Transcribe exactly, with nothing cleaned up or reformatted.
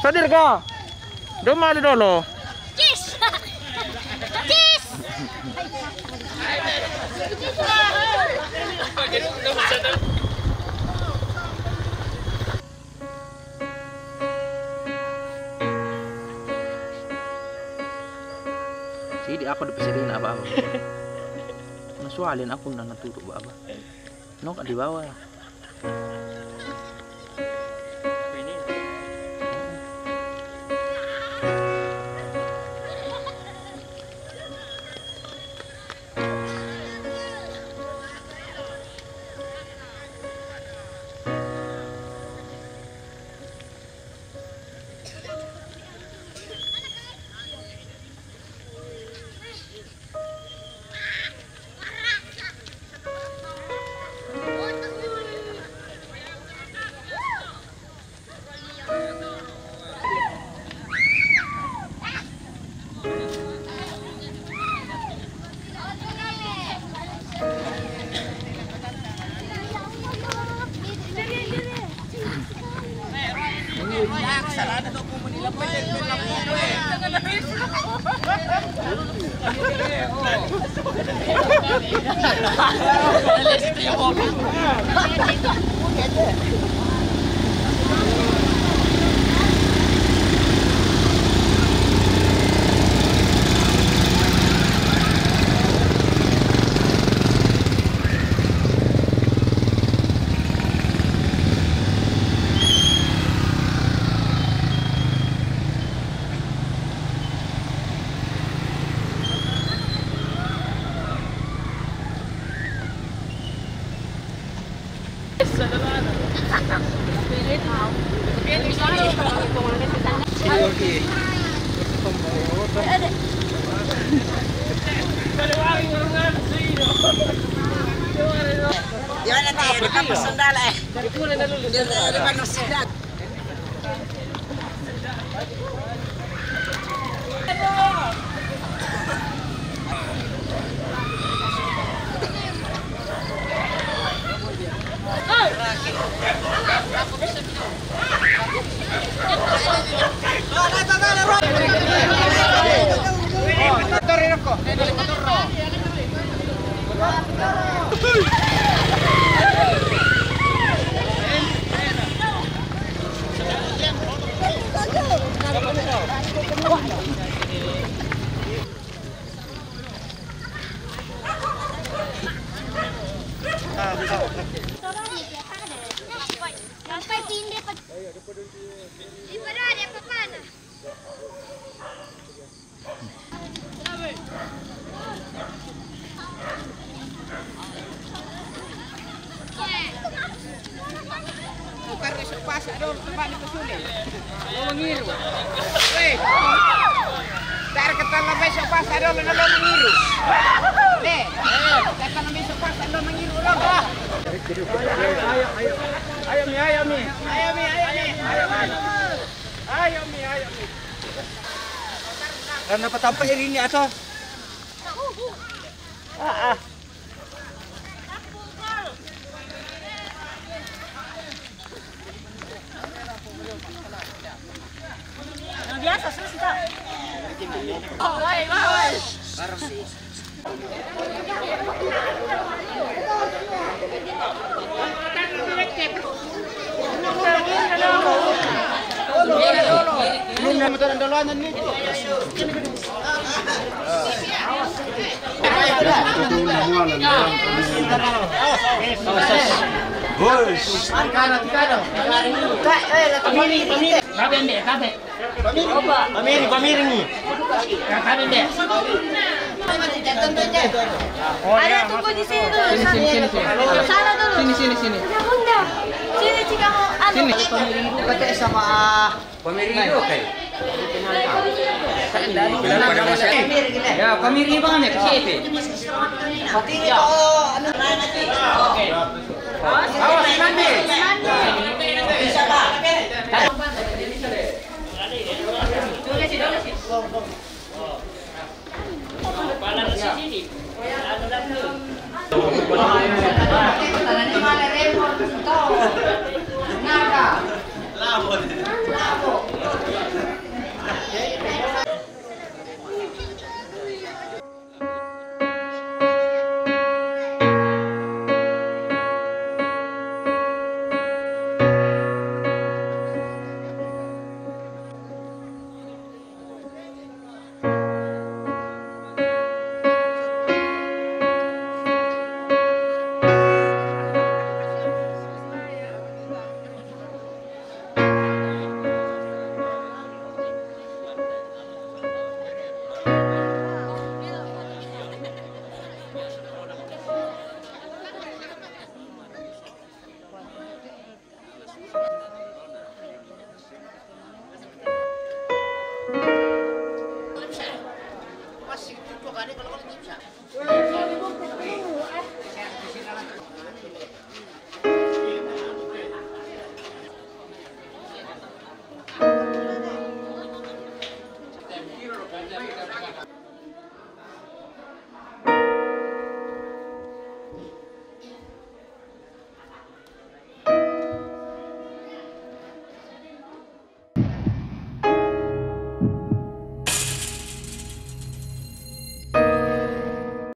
Sadir ka? Duma di dolo. Kiss! Kiss! Sidi ako di pisirina aba-aba. Nasualin ako na natuto ba aba. No, ka di bawa. Yan na tayo, nakapasundala eh. Yan na tayo, nakapasundala. Bukan besok pas ada orang tempat ni pesulit. Orang mengiru. Weh. Dar kata lebih besok pas ada orang mengiru. Deh. Kata lebih besok pas ada orang mengiru orang. Ayo, ayo, ayo. Ayo, mi, ayo, mi. Ayo, mi, ayo, mi. Ayo, mi. Ayo, mi, ayo, mi. Karena petapa ini atau? Ah, ah. Yang biasa, susah, tak? Oh, baik, baik. Woi. Kamiring, kamiring. Pamiring, pamiring ni. Ada tunggu di sini dulu. Sini, sini, sini, sini. Sana dulu. Sini, sini, sini. Sini, sini, kamu. Anu. Sini. Pamiring itu kata sama. Pamiring itu, oke. Ya, pamiring apa namanya? Kecil itu. Awas, nanti.